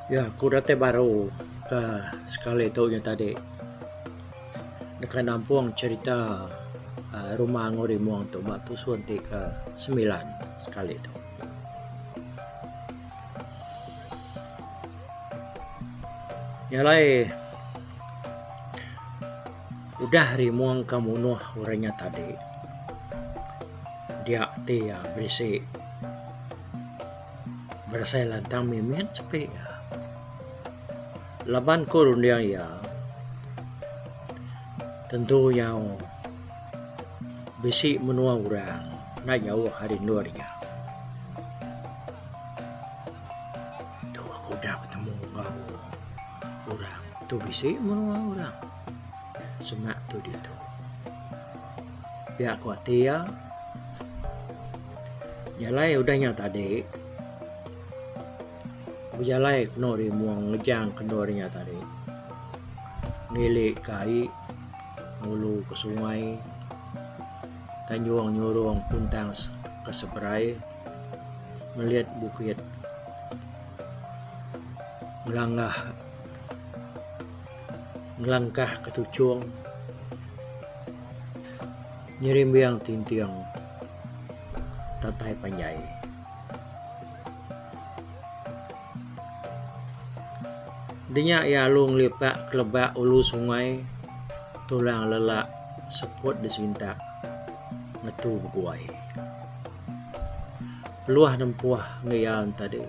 Ya ku datai baru ka sekali tu nya tadi deka nampung cherita aaa rumah enggau rimong tu ba tusun ti ke semilan sekali tu. Nya alai udah rimong ka munuh orang nya tadi dia ti iya berisi. Berasai lantang mimit sepi iya. Laban ku runding iya, tentu nyau bisi menua orang enda jauh ari endur iya. Tu aku udah betemu enggau orang tu bisi menua orang semak tu ditu. Pia ku ati iya. Jalai udah nya tadi bejalai kenu rimong ngejang ke endur nya tadi ngili ke ai ngulu ke sungai tanjung nyurung puntang ke seberai melit bukit ngelanggah ngelangkah ke tuchong. Nyerimbing tinting tatai panjai. Dinya iya alu ngelipak ke lebak ulu sungai tulang lelak seput disintak ngetu beguai. Peluh nempuh enggau iya tadi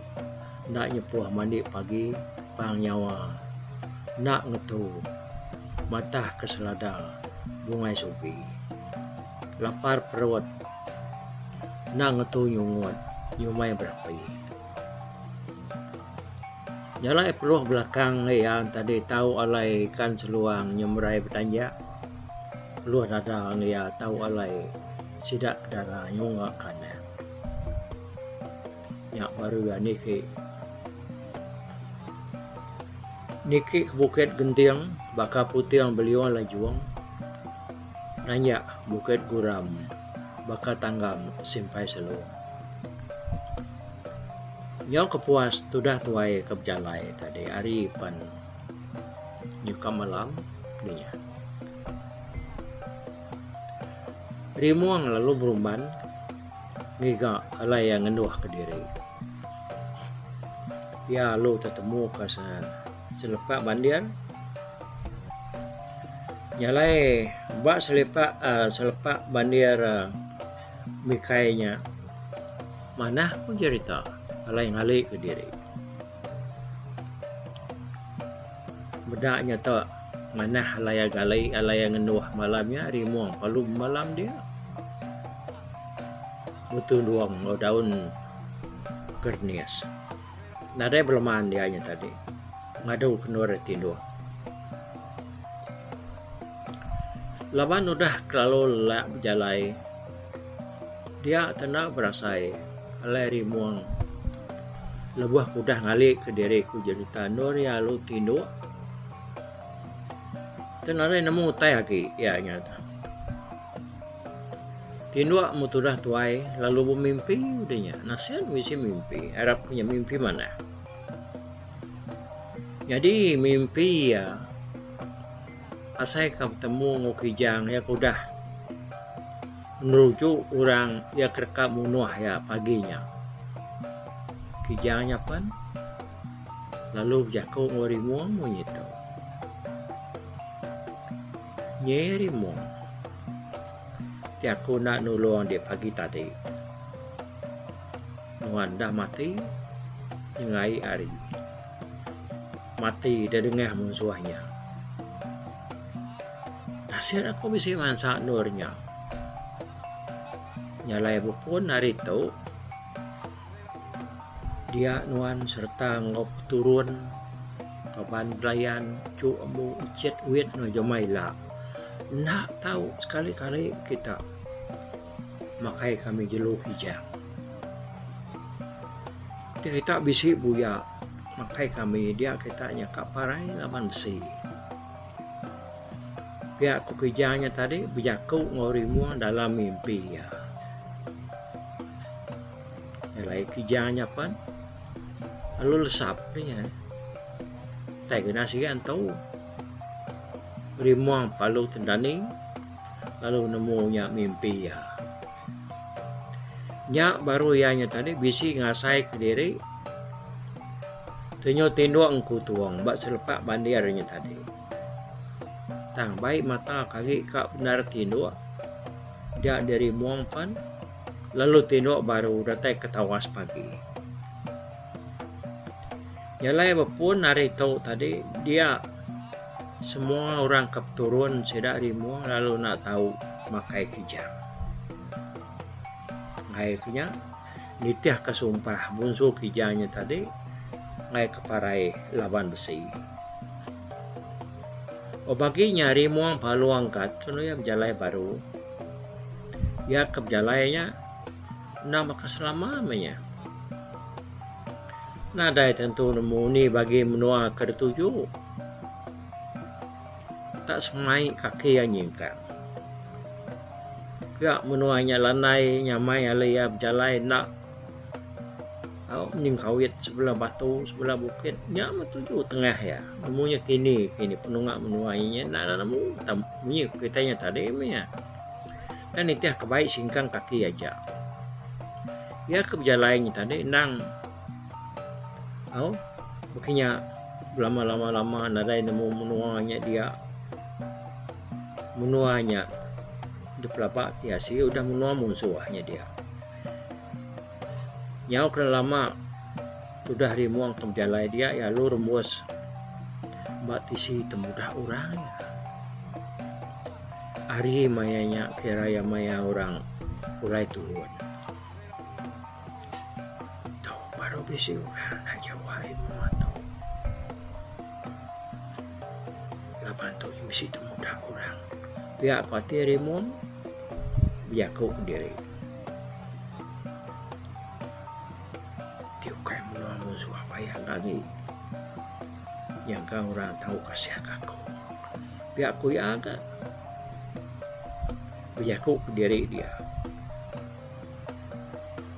enda nyepuh mandi pagi pang nyawa enda ngetu matah ke selada. Bungai Subi. Lapar perut enda ngetu nyungut nyumai berapi. Jalai peluh belakang iya tadi tau alai ikan seluang nyemerai betanjak. Peluh dada iya tau alai sida ke dara nyungga kanak. Nya baru iya niki. Niki ke Bukit Genting baka puting beliung lajung nanjak Bukit Guram baka tanggam simpai selung. Nyau kepuas tudah tuai ke bejalai tadi hari pan nyuka malam dinya. Rimong lalu berumban ngiga alai iya ngenduh kediri. Iya lalu tetemu ka selepak bandir. Nya alai ba selepak uhh selepak bandir mikai nya manah pun jerita alai ngali kediri. Meda nya tok manah alai iya gali alai iya ngenduh malam nya rimong perlu malam dia. Betundung enggau daun kernis. Nadai beleman dia nya tadi ngadu ke endur tinduk. Laban udah kelalu lelak bejalai dia te enda berasai alai rimong lebuh ke udah ngali kediri ku jerita endur iya lalu tinduk te nadai nemu utai agi iya nya. Tinduk meh tudah tuai lalu bemimpi udah nya. Nasit bisi mimpi arap ke nya mimpi manah. Nyadi mimpi iya asai ka betemu enggau kijang iya ke udah neruju orang iya ke deka munuh iya pagi nya. Kijang nya pen lalu bejaku enggau rimung munyi tu. Nyi rimung ti aku enda nulung dik pagi tadi. Nuan dah mati nyengai ari. Mati da dengah munsuh nya. Nasit aku bisi mansa endur nya. Nya alai bepun ari tu dia nuan sereta enggau peturun kaban belayan chu ambu icit wit nuan jemah ila. Enda tau sekali kali kita makai kami jelu kijang. Ti kita bisi buya makai kami dia kita nyaka parai laban besi. Pia ku kijang nya tadi bejaku enggau rimung dalam mimpi iya. Alai kijang nya pan lalu lesap nya. Tai kena sigi antu. Rimong Palu Tendani lalu nemu nya mimpi iya. Nya baru iya nya tadi bisi ngasai kediri tenyu tinduk engkutung ba selepak bandir nya tadi. Tang bai mata ke agi ka bendar tinduk dia diri Rimong pen lalu tinduk baru datai ke tawas pagi. Jalai bepun ari tu tadi dia semua orang ke peturun sida Rimong lalu enda tau makai kijang. Ngagai ke nya nitihka sumpah bunsu kijang nya tadi ngagai ke parai laban besi. Oh bagi nya Rimong Palu angkat kenu iya bejalai baru. Iya ke bejalai nya enda baka selama meh nya. Nadai tentu nemu ni bagi menua ke dituju. Tak semai kaki iya nyingkang. Pia menua nya landai nyamai alai iya bejalai enda tau nyengkawit sebelah batu sebelah bukit nya meh tuju tengah iya. Nemu nya kini kini penunga menua iya nya enda nemu munyi kitai nya tadi meh iya. Tang nitih ke bai singkang kaki aja. Iya ke bejalai nya tadi endang au baka nya belama lama lama nadai nemu menua nya dia. Menua nya dipelaba ti asi udah menua munsuh nya dia. Nyau ke lama tudah rimong ke bejalai dia iya lalu rembus ba tisi temuda orang iya. Ari maya nya kira iya maya orang pulai turun. Tu baru bisi orang enda jauh ari menua tu. Laban tu bisi temuda orang. Pia ku ati Rimong bejaku kediri. Ti ukai menua munsuh bayang agi nyangka orang tau kasih ka aku. Pia ku iya ga bejaku kediri dia.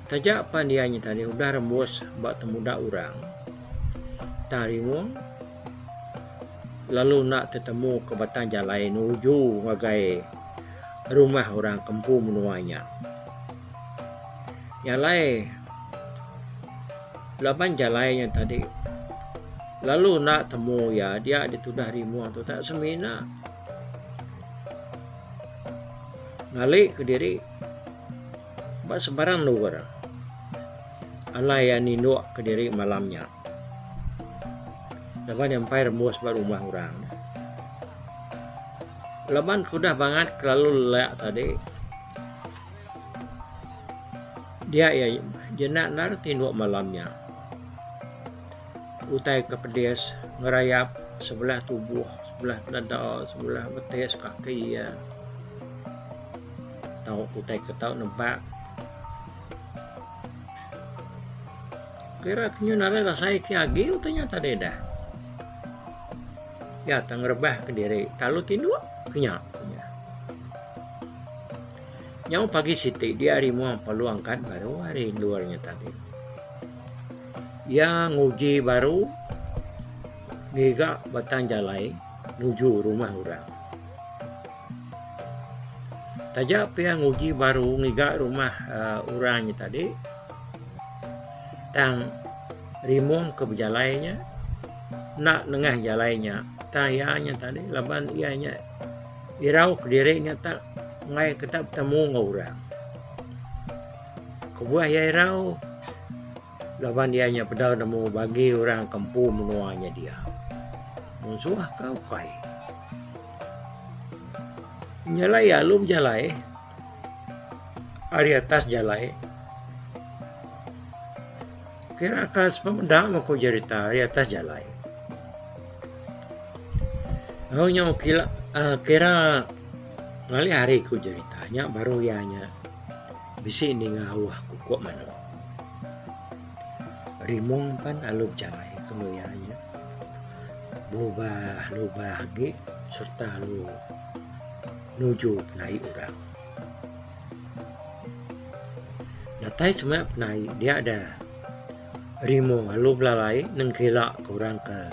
Taja pan iya nya tadi udah rembus ba temuda orang tang rimung lalu enda tetemu ke batang jalai nuju ngagai rumah orang ke empu menua nya. Nya alai laban jalai nya tadi lalu enda temu iya dia ditudah rimung tu tak semina ngali kediri ba sebarang endur alai iya ninduk kediri malam nya. Laban iya empai rembus ba rumah orang. Laban ke udah bangat kelalu lelak tadi dia iya jenak endar tinduk malam nya. Utai ke pedis ngerayap sebelah tubuh, sebelah dada, sebelah betis kaki iya. Tau utai ke tau nebak. Kira ke nyau nadai rasai ke agi utai nya tadi dah. Iya tang ngerebah kediri lalu tinduk ke nya. Nyau pagi siti dia ari mua perlu angkat baru ari endur nya tadi. Iya nguji baru ngiga batang jalai nuju rumah orang. Taja pia nguji baru ngiga rumah uhh orang nya tadi tang rimong ke bejalai nya enda nengah jalai nya tang iya nya tadi laban iya nya irau kediri nya tak enggai ke tak betemu enggau orang. Kebuah iya irau laban iya nya peda nemu bagi orang ke empu menua nya dia. Munsuh ka ukai. Nyelai iya alu bejalai ari atas jalai kira ka sepemeda meh ku jerita ari atas jalai. Au nyau kila uhh kira ngalih hari ku jerita nya baru iya nya. Bisi ninga auh kukuk manuk. Rimong pan alu bejalai ke endur iya nya. Belubah lubah agi sereta alu nuju penaik orang. Datai semak penaik dia da Rimong alu belalai nengkila ke orang ke.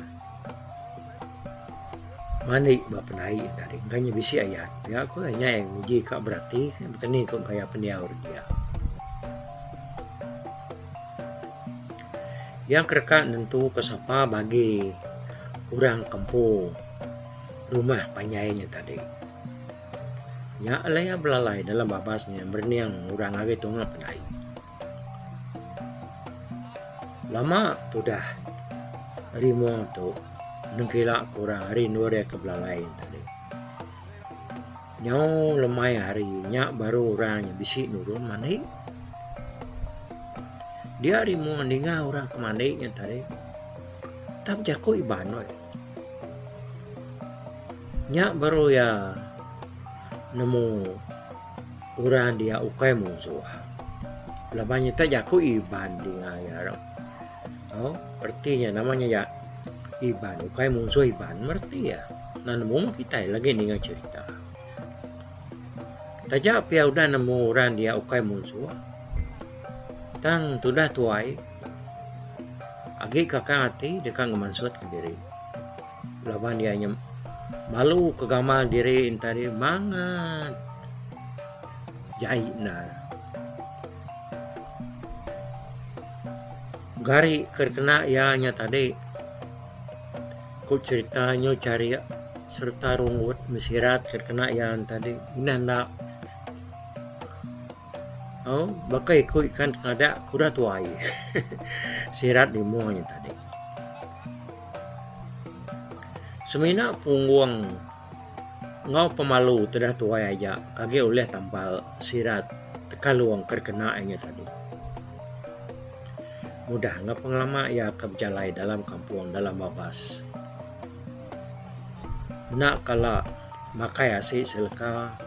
Mandi ba penai tadi engka nya bisi ayan pia ku iya nya iya nguji ka berati baka ni ku gaya pendiau ri dia. Iya ke deka nentu ke sapa bagi orang ke empu rumah panjai nya tadi. Nya alai iya belalai dalam babas nya merening orang ari tunga penai. Lama tudah rimong tu nengkila ke orang ari endur iya ke belalai nya tadi. Nyau lemai hari nya baru orang nya bisi nurun mandi. Dia rimong ninga orang ke mandi nya tadi tang jaku Iban weh. Nya baru iya nemu. Orang dia ukai munsuh. Laban nyita jaku Iban dinga iya ro. Au reti nya nama nya ja Iban ukai munsuh Iban meh reti iya. Nan nemu meh kitai lagi ninga cherita. Taja pia udah nemu orang dia ukai munsuh tang tudah tuai agi kakang ati deka ngemansut ka diri. Laban iya nya malu ke gamal diri enti ari bangat jai endar. Gari ke dikena iya nya tadi ku cherita nyu charik sereta runggut mesirat ke dikena iya tadi indah enda au baka iku ikan tengadak ke udah tuai sirat limong nya tadi. Semina punggung enggau pemalu tedah tuai aja ke agi ulih tampal sirat tekalung ke dikena iya nya tadi. Mudah enggau pengelama iya ke bejalai dalam kampung dalam babas. Enda kala makai asi seleka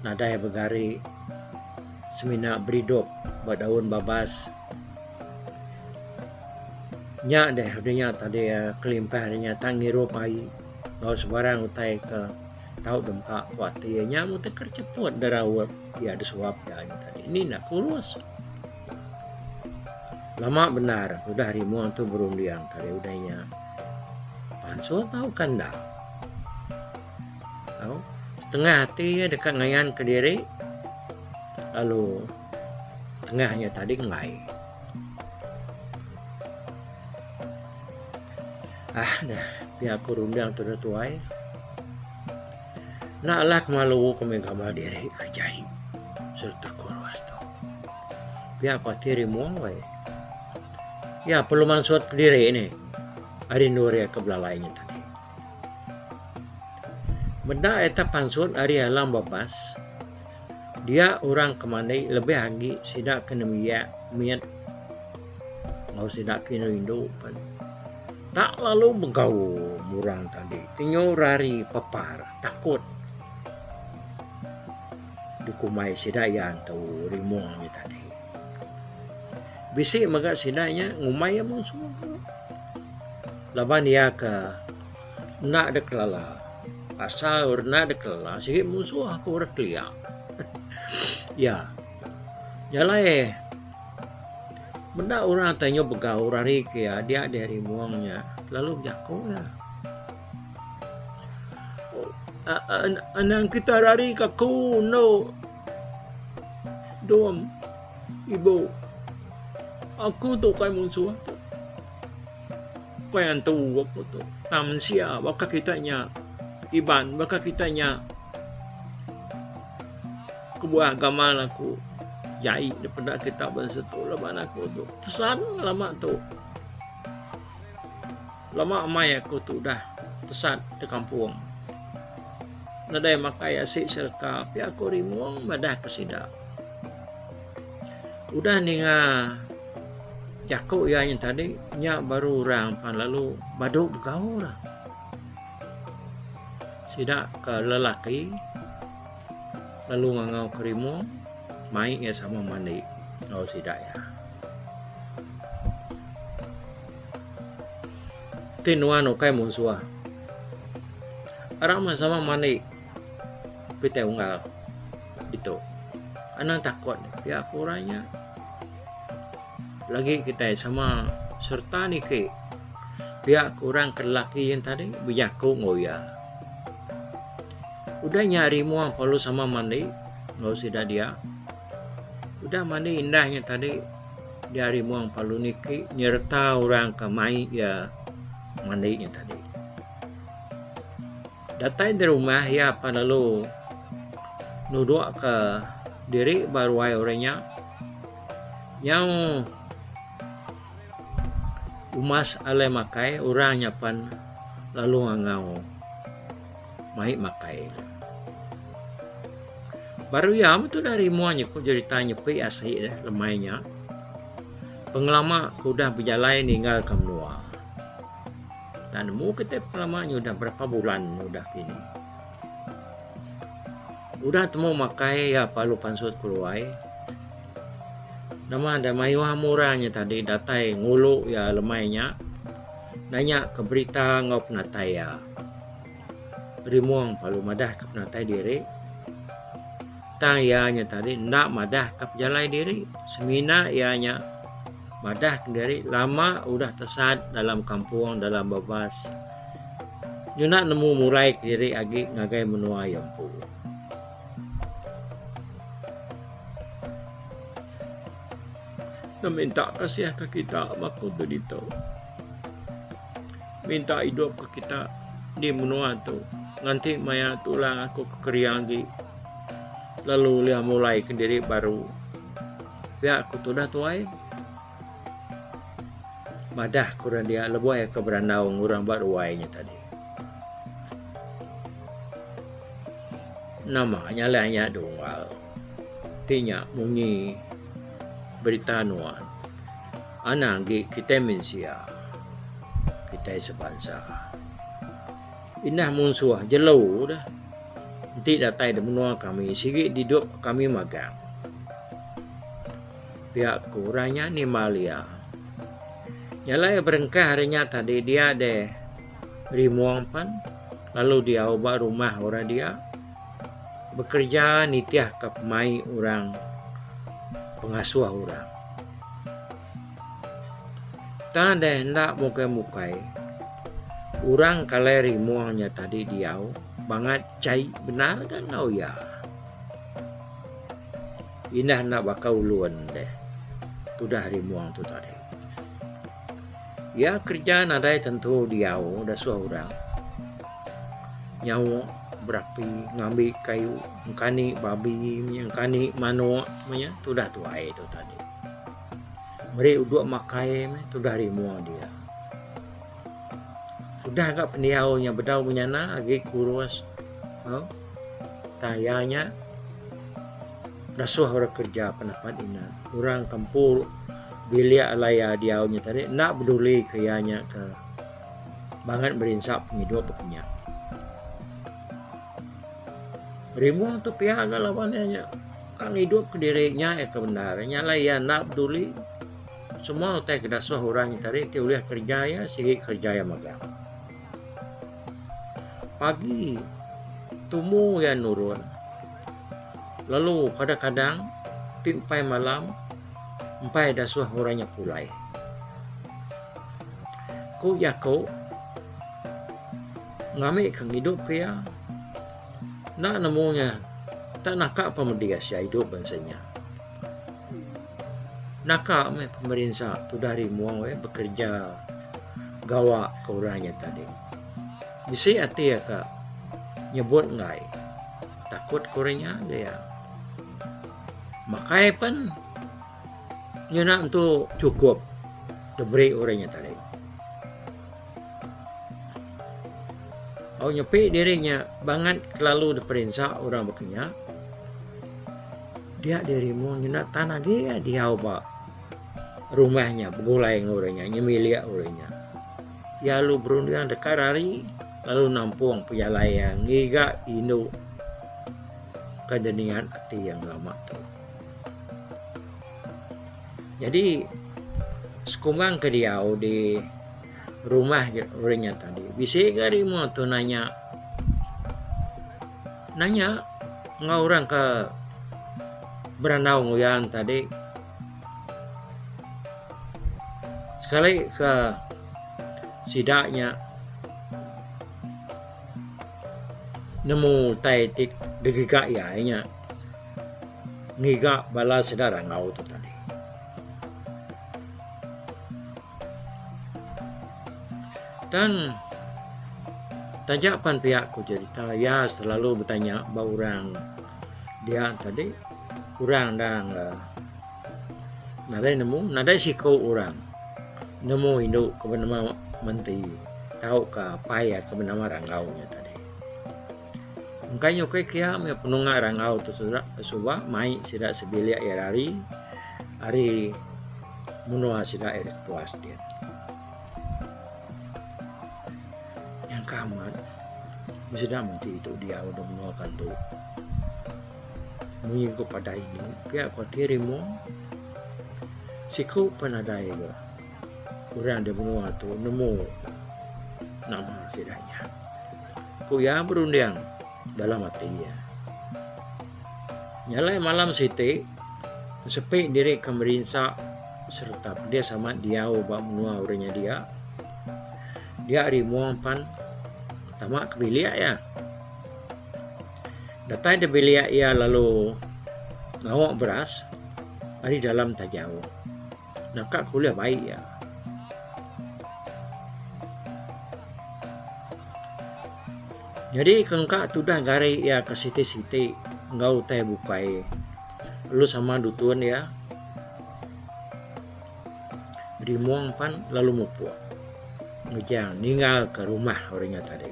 nadai begari semina beridup ba daun babas. Nya deh udah nya tadi kelimpah ari nya tang ngirup ai enggau sebarang utai ke tau dempa ku ati iya nya mung tekar cheput da raup iya da suap iya nya tadi ni enda kurus. Lama bendar udah rimong tu berunding tadi udah nya pansut tauka enda. Au setengah ati iya deka ngayan kediri lalu tengah nya tadi enggai. Ah neh pia ku runding tudah tuai. Enda alah ke malu ku mih gamal diri ke jai sereta kurus tu. Pia ku ati rimong weh. Iya perlu mansut kediri nih ari endur iya ke belalai nya tadi. Meda ita pansut ari alam babas, dia orang ke mandi lebih agi sida ke nembiak mit enggau sida ke indu-indu pen tak lalu begau orang tadi ti nyu rari pepar takut dikumbai sida iya antu rimong nya tadi. Bisi mega sida nya ngumbai iya munsuh laban iya ke Enda dek kelala. Asal orang enda dek kelala sigi munsuh aku orang kelia. Iya. Nya alai meda orang tai nyau begau rari ke iya dia deh rimong nya lalu bejaku iya. Anang kita rari ke aku endo dom ibu. Aku tu ukai munsuh tu. Ukai antu aku tu. Tang mensia baka kita nya Iban baka kita nya kebuah gamal aku jai da peda kita bansa tu laban aku tu tesan lama tu. Lama amai aku tu udah tesat da kampung. Nadai makai asi sereta pia ku rimong madah ke sida. Udah ninga jaku iya nya tadi nya baru orang pan lalu badu begau lah. Sida ke lelaki lalu ngangau ke rimong mai iya sama mandi enggau sida iya. Ti nuan ukai munsuh ira meh sama mandi kitai unggal ditu. Anang takut pia ku orang nya. Lagi kitai sama sereta niki pia ku orang ke lelaki yen tadi bejaku enggau iya. Udah nya Rimong perlu sama mandi enggau sida dia. Udah mandi indah nya tadi dia Rimong perlu niki nyereta orang ke mai iya mandi nya tadi. Datai di rumah iya pan lalu nudok ke diri ba ruai orang nya. Nyau umas alai makai orang nya pan lalu ngangau mai makai. Baru iya meh tudah rimua nyeku jerita nyepi asi deh lemai nya. Pengelama ke udah bejalai ninggalka menua. Enda nemu kitai pengelama nya udah berapa bulan udah kini. Udah temu makai iya lalu pansut keluai. Nama da mayuh amu orang nya tadi datai ngulu iya lemai nya nanya ke berita enggau penatai iya. Rimong lalu madah ke penatai diri tang iya nya tadi enda madah ke pejalai diri semina iya nya madah ke diri lama udah tesat dalam kampung dalam babas nyuna nemu murai kediri agi ngagai menua iya empu. Ne minta kasih ka kita ba aku tu ditu. Minta idup ka kita di menua tu nganti maya tulang aku ke kering agi lalu ulih mulai kediri baru. Pia ku tudah tuai madah ku orang dia lebuh iya ke berandau enggau orang ba ruai nya tadi. Nama nyalai nya dunggal ti nya munyi berita nuan anang agi kitai mensia kitai sebansa. Indah munsuh jelu deh enti datai da menua kami sigi didup kami magang. Pia ku orang nya nimbal iya. Jalai berengkah ari nya tadi dia deh Rimong pan lalu diau ba rumah orang dia bekereja nitihka pemai orang pengasuh orang. Tang deh enda mukai-mukai orang kalai Rimong nya tadi diau bangat chai bendar ga enggau iya. Indah enda baka ulun deh tudah Rimong tu tadi. Iya kereja nadai tentu diau dasuh orang. Nyawa berapi ngambi kayu engkani babi engkani manok meh nya tudah tuai tu tadi. Meri udok makai meh tudah rimong dia. Udah ga pendiau nya bedau menyana agi kurus au tang iya nya dasuh orang kereja penapat ina. Orang ke empu bilik alai iya diau nya tadi enda beduli ke iya nya ke bangat merinsa pengidup baka nya. Rimong tu pia ga laban iya nya ka ngidup kediri nya iya ke bendar. Nya alai iya enda beduli semua utai ke dasuh orang nya tadi ti ulih kereja iya sigi kereja iya magang. Pagi tumu iya nurun lalu kadang-kadang ti empai malam empai dasuh orang nya pulai. Ku jaku ngambi ke ngidup ke iya enda nemu nya tak naka pemedis iya idup bansa nya. Naka meh pemerinsa tudah rimong eh bekereja gawa ke orang nya tadi. Bisi ati iya ka nyebut enggai takut ke orang nya ga iya. Makai pen nyuna entu chukup diberi orang nya tadi. Au nyepi diri nya bangat kelalu diperinsa orang baka nya. Dia diri mung ngena tan agi iya diau ba rumah nya begulai enggau orang nya nyemilik orang nya. Iya lalu berunding deka rari lalu nampung pejalai iya ngiga indu ke deniat ati iya ngelama tu. Nyadi sekumbang ke diau di rumah orang nya tadi bisi ga rimu tu nanya nanya enggau orang ke berandau nguyan tadi sekali ke sida nya. Nemu utai ti digiga iya nya ngiga bala sida rangau tu tadi. Tang taja pan pia ku jerita iya selalu betanya ba orang dia tadi orang endang nadai nemu nadai siku orang nemu indu ke benama menti tauka apai iya ke benama Ranggau nya tadi. Engkai nyukai kia meh penunga Ranggau tu suba mai sida sebilik iya rari ari menua sida iri kepuas din. Nyangka amat meh sida menti tu diau da menua kantu. Munyi ku padah ini pia ku ati Rimong siku pun nadai ga orang da menua tu nemu nama sida nya. Ku iya berunding dalam ati iya. Nya alai malam siti sepi diri ke merinsa sereta pedis amat diau ba menua orang nya dia. Dia Rimong pan tama ke bilik iya. Datai da bilik iya lalu ngawa beras ari dalam tajau. Naka ke ulih bai iya. Nyadi ke engka tudah gari iya ke siti-siti enggau utai bukai lalu sama dutun iya Rimong pan lalu mupuk ngejang ninggal ka rumah orang nya tadi.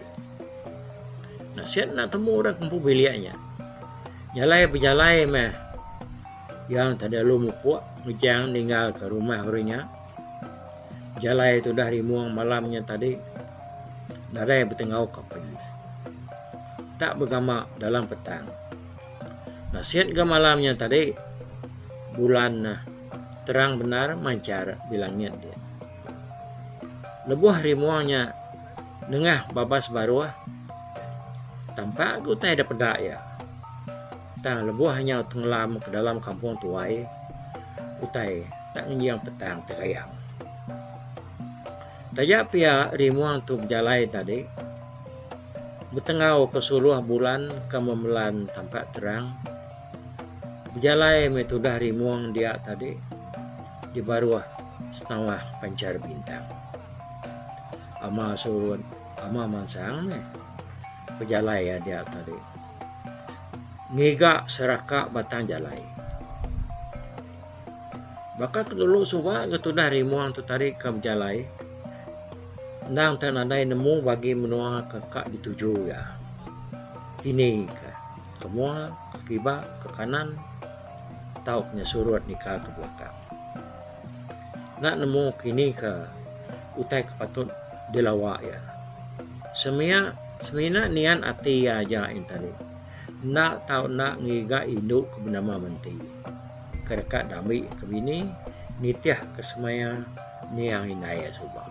Nasit enda temu orang ke empu bilik nya. Jalai bejalai meh iya tadi lalu mupuk ngejang ninggal ka rumah orang nya. Jalai tudah Rimong malam nya tadi nadai betengau ka pagi. Tak begama dalam petang. Nasit ga malam nya tadi bulan ne terang bendar manchar di langit dia. Lebuh Rimong nya nengah babas baruh tampak ga utai da peda iya. Tang lebuh nyau tenggelam ke dalam kampung tuai utai tak ngenjing petang tegayam. Taja pia Rimong tu bejalai tadi betengau ke suluh bulan ke memelan tampak terang. Bejalai meh tudah Rimong dia tadi di baruh setawah panchar bintang. Ama surut ama mansang meh pejalai iya dia tadi ngiga seraka batang jalai. Baka ke dulu suba ke tudah Rimong tu tadi ke bejalai endang te nadai nemu bagi menua ke ka dituju iya. Kini ke ke mua, ke kiba, ke kanan tau ke nyesurut nika ke belakang. Enda nemu kini ke utai ke patut dilawa iya. Semia semina nian ati iya aja yen tadi. Enda tau enda ngiga indu ke benama Menti. Ke deka diambi ke bini nitih ke semaya niang indai iya suba.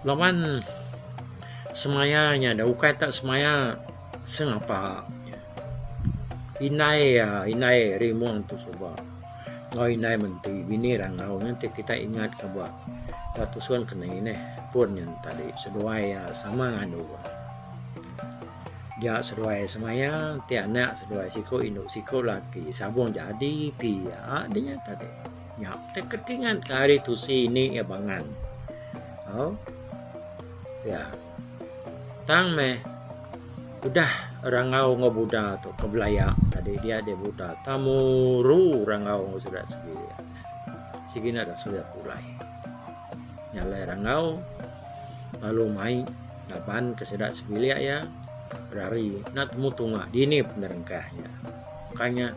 Laban semaya nya da ukai tak semaya sengapa. Indai iya indai Rimong tu suba. Enggau indai menti bini rangau nya ti kitai ingat ka ba ba tusun ke nei neh pun nya tadi seduai iya sama nganu. Dia seduai semaya ti anak seduai siku indu siku laki sabung jadi pia deh nya tadi. Nya ti ke tingat ka ari tusi ini iya bangan. Au iya. Tang meh udah Rangau enggau Buda tu ke belaya tadi dia deh Buda tamuru Rangau enggau sida sigi. Sigi enda dasuh iya pulai. Nya alai Rangau lalu mai laban ke sida sebilik iya rari enda temu tunga dini penerengkah iya. Bukai nya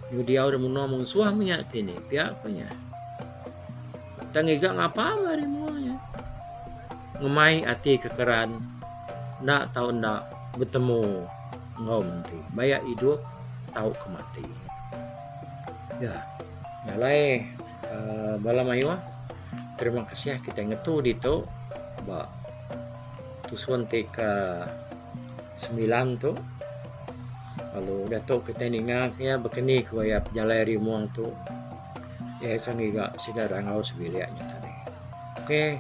nyau diau da menua munsuh meh nya ti nih pia ku iya. Tang ngiga ngapa meh ari menua nya. Ngemai ati ke keran enda tau enda betemu enggau menti baya idup tau ke mati. Ya nya alai uhh bala mayuh terima kasih kitai ngetu ditu ba tusun ti ke semilan tu. Lalu udah tu kitai ninga ke iya bekeni ku iya pejalai rimong tu iya akan ngiga sida rangau sebilik nya tadi. Okey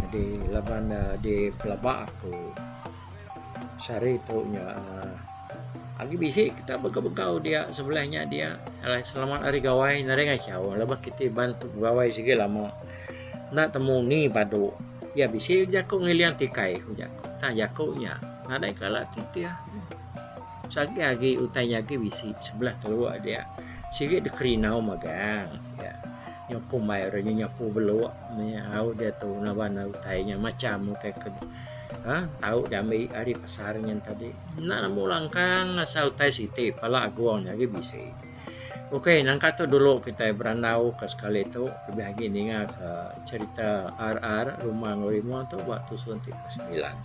jadi laban ne di pelaba aku sehari tu nya uhh agi bisi kita begau-begau dia sebelah nya dia selamat hari gawai nadai ngachau laban kiti iban tu begawai sigi lama enda temu ni padu iya bisi jaku ngiling tikai ku jaku tang jaku nya nadai kala titih. Sagi agi utai nya agi bisi sebelah teluk dia sigi dek kerinau magang dia. Nyau kumbai orang nya nyapu beluk meh au diatu laban utai nya macam utai ke uhh tau diambi ari pasar nyin tadi. Enda nemu langkang asal utai siti pala agung nya agi bisi. Ok nangka tu dulu kitai berandau ka sekali tu lebih agi ninga ka cherita RR Ruma enggau Rimong tu ba tusun ti ke semilan.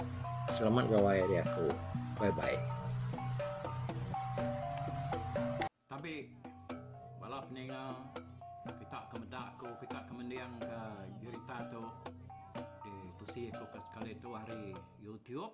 Selamat gawai ari aku. Bye bye. Tabi bala peninga kita ke meda aku kita ke mending ka jerita tu di tusi aku ke sekali tu ari YouTube.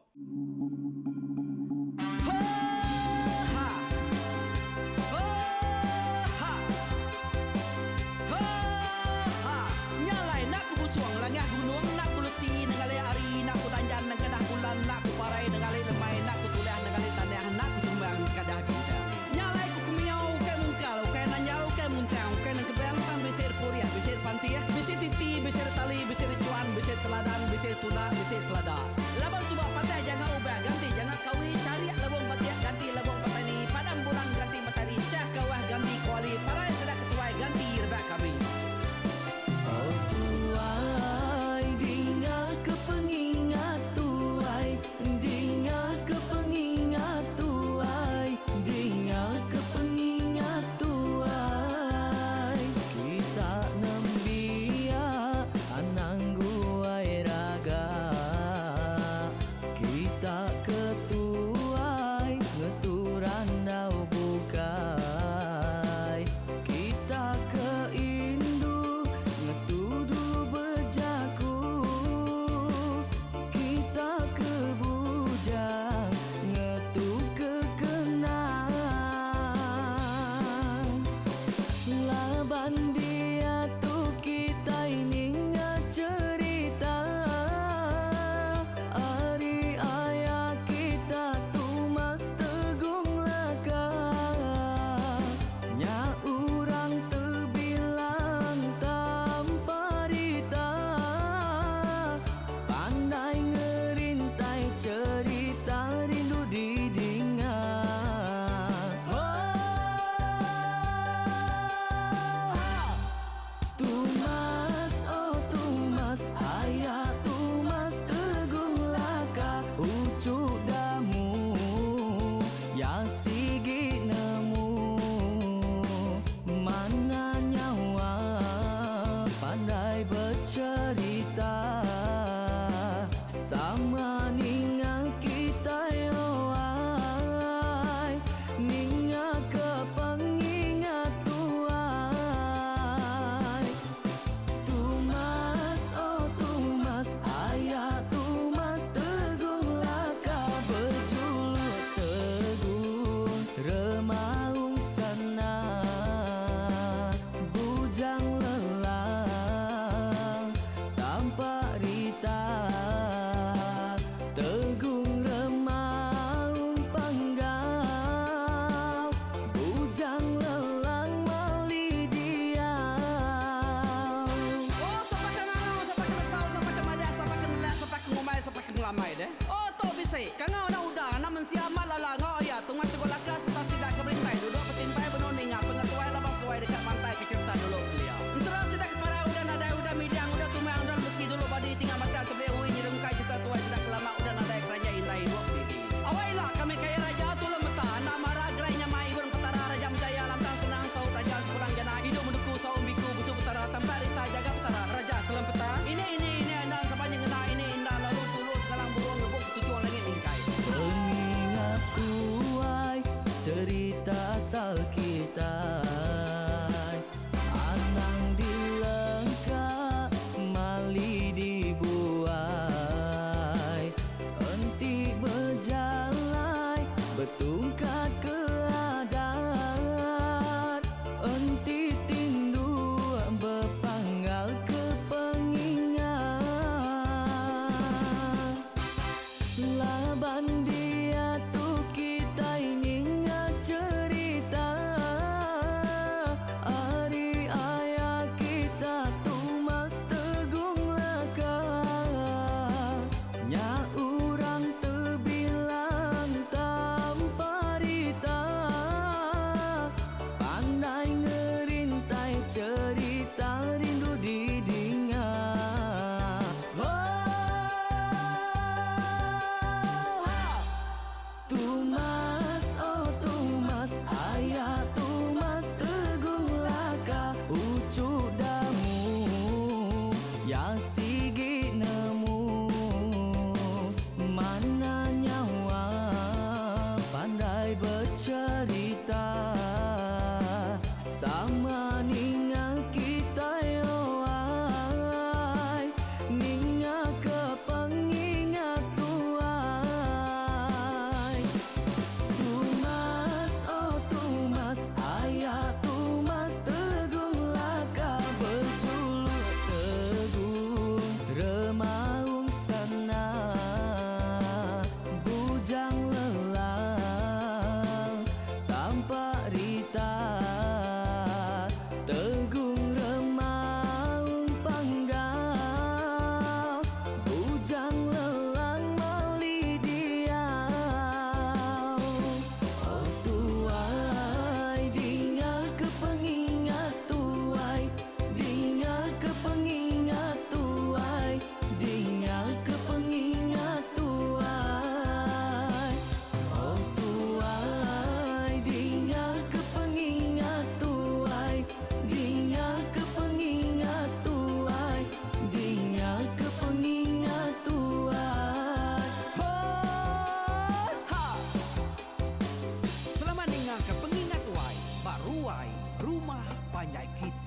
Ruai Rumah Panjai Kita.